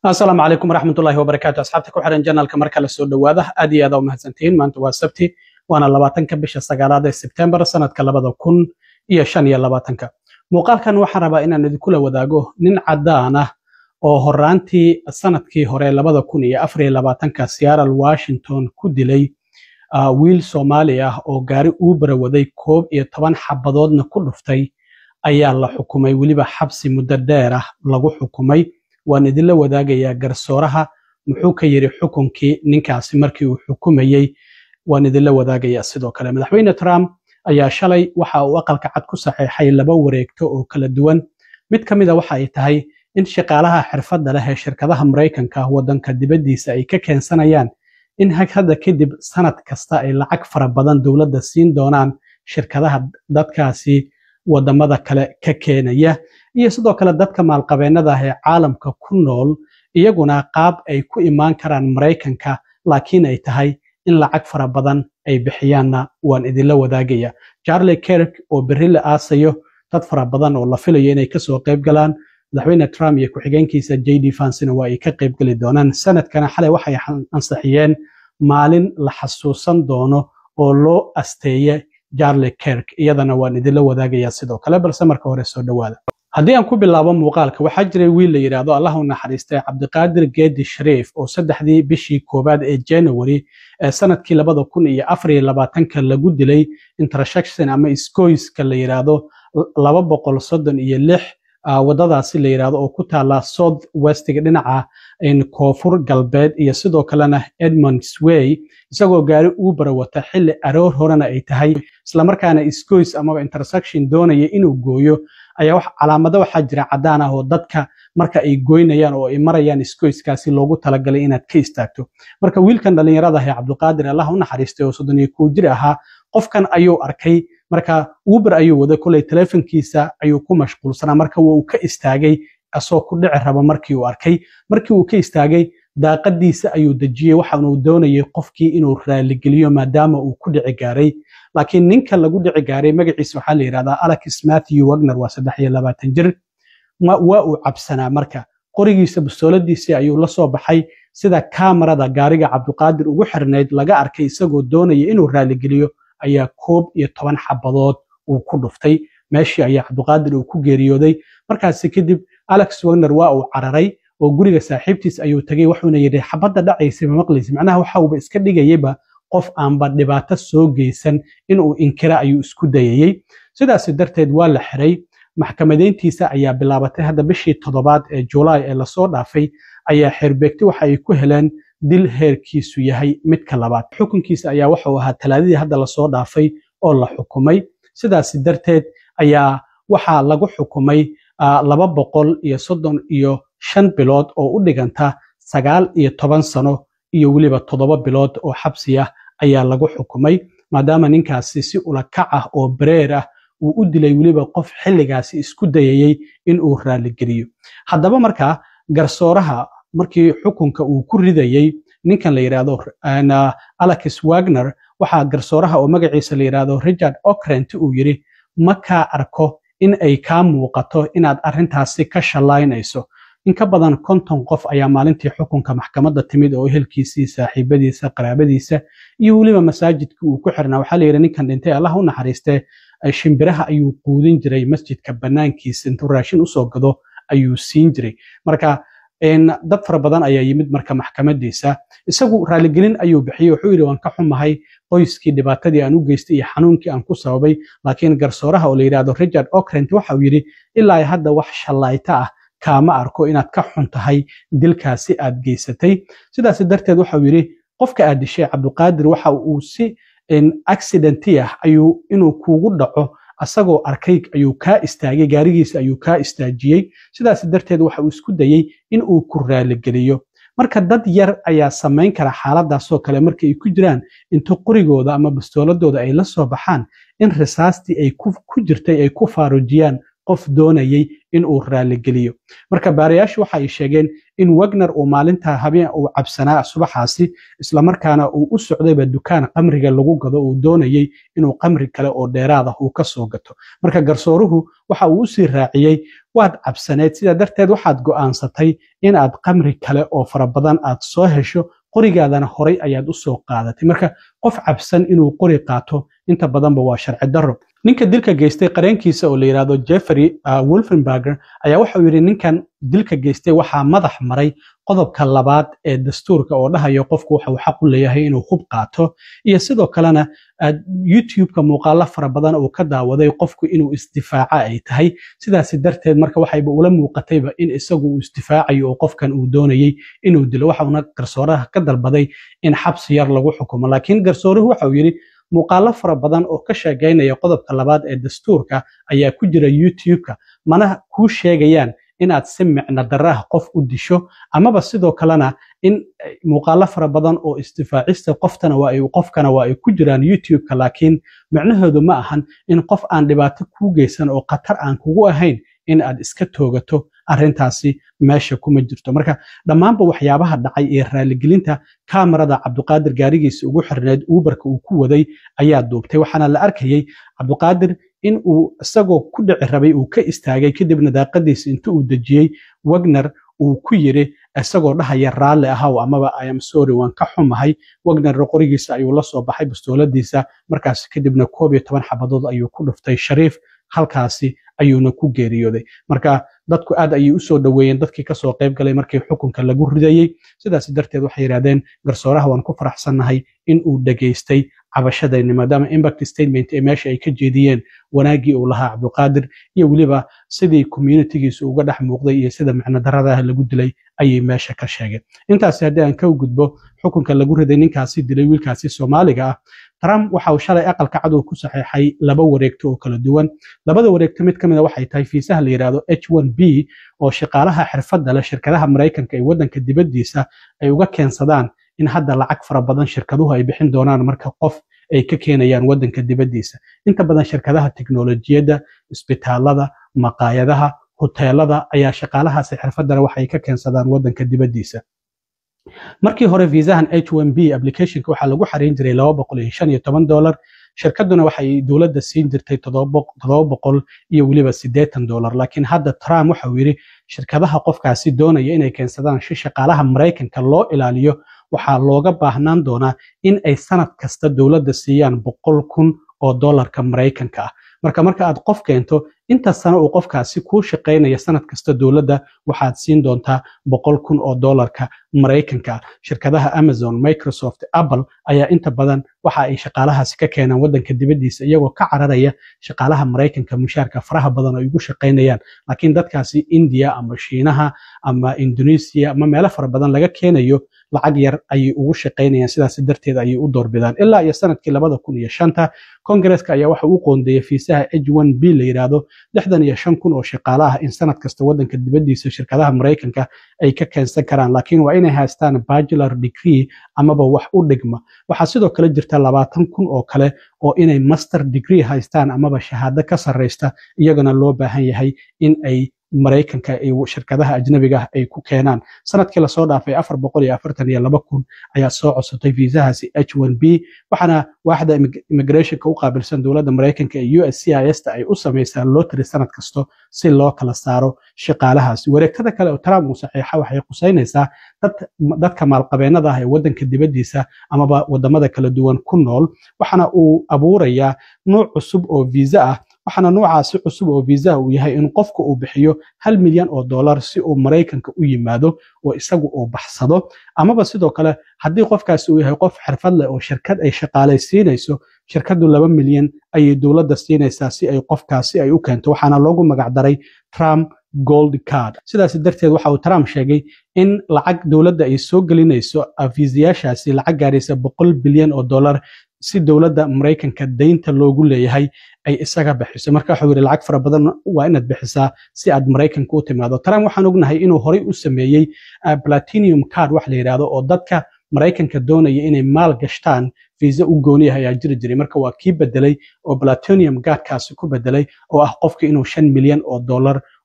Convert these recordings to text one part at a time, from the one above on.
Asalaamu calaykum waraxmatullaahi wabarakaatu. Asxaabta ku xiran channelka, marka la soo dhowaada, aad iyo aad u mahadsantihiin. Maanta waa Sabti, waana 20-ka bisha sagaalaad ee Sebtembar, sanadka 2025-ka. Muuqaalkan waxaan rabaa inaan idinkula wadaago nin caddaan ah oo horaantii sanadkii hore 2024-ka Seattle, Washington ku dilay wiil Soomaali ah oo gaari Uber waday, 11 xabadoodna ku dhuftay ayaa la xukumay, weliba xabsi muddo dheer ah lagu xukumay. Waan idinla wadaagayaa garsooraha muxuu ka yidhi xukunkii ninkaasi markii uu xukumayey. Waan idinla wadaagayaa sidoo kale, Madaxweyne Trump ayaa shalay waxa uu Aqalka Cad ku saxeexay laba wareegto oo kala duwan. Mid ka mida waxa ay tahay in shaqaalaha xirfadda leh ee shirkadaha Maraykanka waddanka dibaddiisa ay ka keensanayaan in hadda kadib sanad kasta ay lacag fara badan dowladda siin doonaan shirkadaha dadkaasi wadamada kale ka keenaya, iyo sidoo kale dadka maalqabeennada ah ee caalamka ku nool iyaguna qaab ay ku imaan karaan Maraykanka, laakiin ay tahay in lacag fara badan ay bixiyaanna waan idinla wadaagaya. Charlie Kirk oo berri la aasayo, dad fara badan oo la filayo inay kasoo qayb galaan, Madaxweyne Trump iyo ku-xigeenkiisa JD Vancena waa ay ka qayb geli doonaan. Senate-kana xalay waxay ansixiyeen maalin la xasuusan doono oo loo asteeye Charlie Kirk. Iyadana waan idinla wadaagayaa sidoo kale, balse marka hore soo dhowaada. Haddii aan ku bilaabo muuqaalka, waxaa jiray wiil la yidhaahdo, Allah u naxariistay, Cabdiqaadir Geedi Shariif oo 3-dii bishii koowaad ee January ee sanadkii 2024-ka lagu dilay intersection ama isgoyska la yidhaahdo 236, wadadaasi la yidhaahdo oo ku taala South Westiga, dhinaca koonfur galbeed, iyo sidoo kalena Edmonds Way, isagoo gaari Uber wata, xilli aroor horena ay tahay, islamarkaana isgoys amaba intersection doonaya inuu gooyo ayaa wax calaamado waxaa jira caddaan ah oo dadka marka ay goynayaan oo ay marayaan isgoyskaasi loogu talagalay inaad ka istaagto. Marka wiilkan dhallinyarada ah ee Cabdiqaadir, Allah u naxariistay, oo 31 jir ahaa, qofkan ayuu arkay. Marka Uber ayuu waday, koley telefonkiisa ayuu ku mashquulsanaa. Marka wuu ka istaagay asoo ku dhici raba. Markii uu arkay, markii uu ka istaagay, daaqadiisa ayuu dejiyey. Waxaanuu doonayay qofkii inuu raaligeliyo maadaama uu ku dhici gaaray. Laakiin ninka lagu dhici gaaray magaciisa waxaa la yidhahdaa Alex Matthew Wagner, waa 23 jir. Waa uu cabsanaa. Marka qorigiisa, bustooladiisii ayuu la soo baxay, sida kaamarada gaariga Cabdiqaadir ugu xirnayd laga arkay. Isagoo doonaya inuu raaligeliyo ayaa 11 xabadood uu ku dhuftay. Meeshii ayaa Cabdiqaadir uu ku geeriyooday. Markaasi kadib Alex Wagner waa uu cararay oo guriga saaxiibtiis ayuu tagay, wuxuuna yidhi: "Xabadda dhacaysa ma maqlaysa?" Macnaha waxa uuba iska dhigayayba qof aanba dhibaato soo geysan, inuu inkira ayuu isku dayayey. Sidaas darteed waa la xiray. Maxkamadeyntiisa ayaa bilaabatay hadda bishii toddobaad ee Julaay ee lasoo dhaafay. Ayaa xeerbeegti waxa ay ku heleen dil heerkiisu yahay midka labaad. Xukunkiisa ayaa wuxuu ahaa Talaadadii hadda lasoo dhaafay oo la xukumay. Sidaas darteed ayaa waxaa lagu xukumay 235 bilood oo u dhiganta 19 sano iyo weliba 7 bilood oo xabsi ah ayaa lagu xukumay, maadaama ninkaasi si ula kac ah oo bareer ah uu u dilay weliba qof xilligaasi isku dayayey in uu raaligeliyo. Haddaba markaa garsooraha markii xukunka uu ku ridayey ninkan la yidhaahdo Alex Wagner, waxaa garsooraha oo magaciisa la yidhaahdo Richard Ocrant uu yidhi: "Ma kaa arko in ay kaa muuqato inaad arrintaasi ka shallaynayso." In ka badan 50 qof ayaa maalintii xukunka maxkamadda timid oo ehelkiisii, saaxiibadiisa, qaraabadiisa iyo weliba masaajidkii uu ku xirnaa. Waxaa la yidhi ninkan dhintay, Allah u naxariistee, shimbiraha ayuu quudin jiray masjidka bannaankiisa, intuu raashin usoo gado ayuu siin jiray. Marka dad fara badan ayaa yimid marka maxkamadiisa. Isagu raaligelin ayuu bixiyey. Wuxuu yidhi: "Waan ka xumahay qoyskii dhibaatadii aan u geystay iyo xanuunkii aan ku sababay." Laakiin garsooraha oo la yidhaahdo Richard Ocrant waxa uu yidhi: "Ilaa hadda wax shallayta ah kaama arko inaad ka xun tahay dilkaasi aad geysatay." Sidaas darteed waxa uu yidhi: "Qofka aad dishay, Cabdiqaadir, waxa uu si accident ah ayuu inuu kuugu dhaco asagoo arkay ayuu kaa istaagay, gaarigiisa ayuu kaa istaajiyey. Sidaas darteed waxa uu isku dayey in uu ku raaligeliyo." Marka dad yar ayaa samayn kara xaaladaasoo kale marka ay ku jiraan, inta qorigooda ama bastooladooda ay la soo baxaan in risaastii ay ku jirtay ay ku faarujiyaan. Qof doonayay in uu raaligeliyo. Marka baarayaashu waxa ay sheegeen in Wagner uu maalinta habeen uu cabsanaa subaxaasi, islamarkaana uu u socdayba dukaan qamriga lagu gado, uu doonayay inuu qamri kale oo dheeraad ah uu ka soo gato. Marka garsooruhu waxa uu usii raaciyey: "Waad cabsaneed, sidaa darteed waxaad go'aansatay in aad qamri kale oo fara badan aad soo hesho, qorigaadana horay ayaad u soo qaadatay." Marka qof cabsan inuu qori qaato inta badanba waa sharci darro. Ninka dilka geystay qareenkiisa oo la yidhaahdo Jeffrey Wolfenberger ayaa waxa uu yidhi ninkan dilka geystay waxaa madax maray qodobka labaad ee dastuurka oo dhahayo qofku waxa uu xaq u leeyahay inuu hub qaato, iyo sidoo kalena YouTube-ka muuqaalo fara badan uu ka daawaday qofku inuu isdifaaca ay tahay. Sidaasi darteed marka waxayba ula muuqatayba in isagu uu isdifaacayo oo qofkan uu doonayay inuu dilo. Waxa uuna garsooraha ka dalbaday in xabsi yar lagu xukumo, laakiin garsooruhu waxa uu yidhi muuqaalo fara badan oo ka sheegaynaya qodobka labaad ee dastuurka ayaa ku jira YouTube-ka, mana kuu sheegayaan inaad si micno darro ah qof u disho, amaba sidoo kalena in muuqaalo fara badan oo isdifaacista qoftana waa ay qofkana waa ay ku jiraan YouTube-ka, laakiin micnahoodu ma ahan in qof aan dhibaato kuu geysan oo khatar aan kugu ahayn in aad iska toogato. Arrintaasi meesha kuma jirto. Marka dhammaanba waxyaabaha dhacay ee raaligelinta, kaamarada Cabduqaadir gaarigiisa ugu xirneed Uberka uu ku waday ayaa duubtay, waxaana la arkayay Cabduqaadir in uu isagoo ku dhici rabay uu ka istaagay, kadibna daaqadiisa inta uu dejiyey Wagner uu ku yiri, isagoo dhahaya "Raalli ahaw" amaba "I am sorry", "Waan ka xumahay." Wagner qorigiisa ayuu la soo baxay, bastooladiisa, markaas kadibna 11 xabadood ayuu ku dhuftay Shariif, halkaasi ayuuna ku geeriyooday. Marka dadku aad ayay usoo dhoweeyeen, dadkii kasoo qayb galay markii xukunka lagu ridayey. Sidaas darteed waxay yidhahdeen garsooraha waan ku faraxsannahay in uu dhageystay cabashadayni, maadaama impact statement ee meesha ay ka jeediyeen wanaaggii uu lahaa Cabduqaadir iyo weliba sidii communitygiisu uga dhex muuqday iyo sida micno daradaha lagu dilay ayay meesha ka sheegeen. Intaasi haddii aan ka gudbo xukunka lagu riday ninkaasi dilay wiilkaasi Soomaaliga ah, Trump waxa uu shalay Aqalka Cad uu ku saxeexay laba wareegto oo kala duwan. Labada wareegto mid ka mid a waxay tahay fiisaha la yidhaahdo H-1B oo shaqaalaha xirfadda leh shirkadaha Maraykanka ee waddanka dibaddiisa ay uga keensadaan, in hadda lacag fara badan shirkaduhu ay bixin doonaan marka qof ay ka keenayaan waddanka dibaddiisa. Inta badan shirkadaha teknolojiyadda, isbitaalada, maqaayadaha, hoteelada ayaa shaqaalahaasi xirfadda leh waxay ka keensadaan waddanka dibaddiisa. Markii hore viisahan H-1B applicationka waxaa lagu xareyn jiray $215, shirkaduna waxay dowladda siin jirtay $780, laakiin hadda Trump waxa uu yidhi shirkadaha qofkaasi doonaya inay keensadaan si shaqaalaha Maraykanka loo ilaaliyo waxaa looga baahnaan doonaa in ay sanad kasta dowladda siiyaan 100,000 oo dollarka Maraykanka ah. Marka aad qof keento, inta sano uu qofkaasi kuu shaqaynaya, sanad kasta dowladda waxaad siin doontaa 100,000 oo dollarka Maraykanka ah. Shirkadaha Amazon, Microsoft, Apple ayaa inta badan waxa ay shaqaalahaasi ka keenaan waddanka dibaddiisa, iyagoo ka cararaya shaqaalaha Maraykanka mushaarka faraha badan ay ugu shaqaynayaan. Laakiin dadkaasi India ama Shiinaha ama Indonesia ama meelo fara badan laga keenayo lacag yar ayay ugu shaqaynayaan, sidaas darteed ayay u doorbidaan. Ilaa iyo sanadkii 2005 Kongareska ayaa waxa uu qoondeeyey fiisaha H-1B la yidhaahdo 65,000 oo shaqaale ah in sanad kasta waddanka dibaddiisa shirkadaha Maraykanka ay ka keensan karaan, laakiin waa inay haystaan bachelor degree amaba wax u dhigma. Waxaa sidoo kale jirta 20,000 oo kale oo inay master degree haystaan amaba shahaado ka sarreysta iyagana loo baahan yahay in ay Maraykanka ay shirkadaha ajnabiga ah ay ku keenaan. Sanadkii lasoo dhaafay 442,000 ayaa soo codsatay fiisahaasi H-1B, waxaana waaxda immigrationka u qaabilsan dowladda Maraykanka ee USCIS ta ay u samaysaa lottery sanad kasto si loo kala saaro shaqaalahaasi. Wareegtada kale oo Trump uu saxiixa waxay qusaynaysaa dadka maalqabeennada ah ee waddanka dibaddiisa amaba wadamada kala duwan ku nool, waxaana uu abuurayaa nuuc cusub oo visa ah, waxaana noocaasi cusub oo viisaha uu yahay in qofka uu bixiyo $1 milyan si uu Maraykanka u yimaado oo isagu uu baxsado, amaba sidoo kale haddii qofkaasi uu yahay qof xirfad leh oo shirkad ay shaqaalaysiinayso, shirkaddu 2 milyan ayay dowladda siinaysaa si ay qofkaasi ay u keento. Waxaana loogu magacdaray Trump Gold Card. Sidaas darteed waxa uu Trump sheegay in lacag dowladda ay soo gelinayso fiisayaashaasi lacag gaaraysa $100 bilyan si dowladda Maraykanka deynta loogu leeyahay ay isaga bixiso. Marka waxuu yidhi lacag fara badan waa inaad bixisaa si aad Maraykanka u timaado. Trump waxaan ognahay inuu horey u sameeyey Platinum Card wax la yidhaahdo oo dadka Maraykanka doonaya inay maal gashtaan fiisa u gooniyaha ayaa jiri jiray. Marka waa kii bedelay oo platinum cardkaasi ku bedelay, oo ah qofka inuu $5 milyan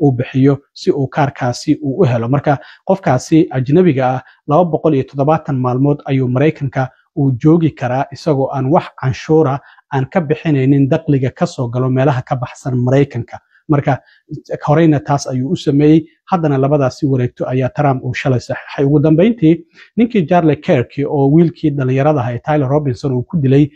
uu bixiyo si uu kaarkaasi uu u helo. Marka qofkaasi ajnabiga ah 270 maalmood ayuu Maraykanka uu joogi karaa isagoo aan wax canshuura aan ka bixinaynin dakhliga kasoo galo meelaha ka baxsan Maraykanka. Marka horeyna taas ayuu u sameeyey, haddana labadaasi wareegto ayaa Trump uu shalay saxiixay. Ugu dambeyntii, ninkii Charlie Kirk, oo wiilkii dhalinyarada ah ee Tyler Robinson uu ku dilay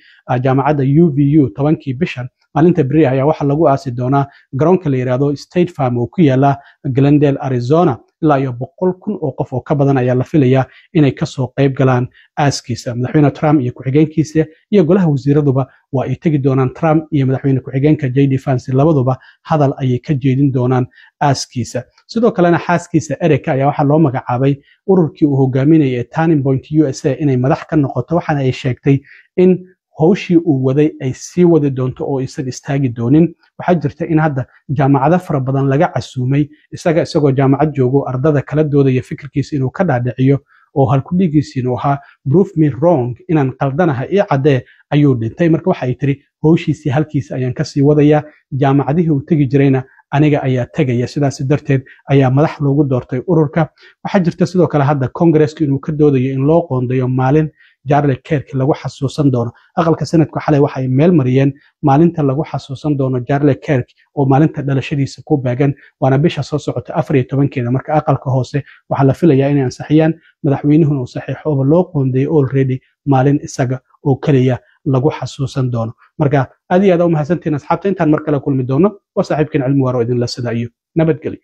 jaamacadda UVU 10-kii bishan, maalinta beri ayaa waxaa lagu aasi doonaa garoonka la yidhaahdo State Farm oo ku yaala Glendale, Arizona. Ilaa iyo 100,000 oo qof oo ka badan ayaa la filayaa inay kasoo qayb galaan aaskiisa. Madaxweyne Trump iyo ku-xigeenkiisa iyo golaha wasiiraduba waa ay tegi doonaan. Trump iyo madaxweyne ku-xigeenka JD Vance labaduba hadal ayay ka jeedin doonaan aaskiisa. Sidoo kalena xaaskiisa Erika ayaa waxaa loo magacaabay ururkii uu hogaaminayay ee Turning Point USA inay madax ka noqoto, waxaana ay sheegtay in howshii uu waday ay sii wadi doonto oo isan istaagi doonin. Waxaa jirta in hadda jaamacado fara badan laga casuumay isaga, isagoo jaamacad joogo ardada kala doodaya fikirkiisa inuu ka dhaadhiciyo, oo halkudhigiisiinu ahaa "Prove me wrong", inaan qaldanaha ii caddee, ayuu dhintay. Marka waxa ay tiri, howshiisii halkiisa ayaan kasii wadayaa, jaamacadihii uu tegi jirayna aniga ayaa tegaya. Sidaas darteed ayaa madax loogu doortay ururka. Waxaa jirta sidoo kale hadda Congresska inuu ka doodayo in loo qoondeeyo maalin Charlie Kirk lagu xasuusan doono. Aqalka Senatku xalay waxa ay meel mariyeen maalinta lagu xasuusan doono Charlie Kirk, oo maalinta dhalashadiisa ku beegan, waana bisha soo socota 14-keeda. Marka aqalka hoose waxaa la filayaa inay ansixiyaan, madaxweynuhuna uu saxiixo, ooba loo qoondeeyey already maalin isaga oo keliya lagu xasuusan doono. Marka aad iyo aad u mahadsantihiin, asxaabta. Intaan mar kale kulmi doono, waa saaxiibkiin Cilmi Waaro, idinla sida iyo nabadgelyo.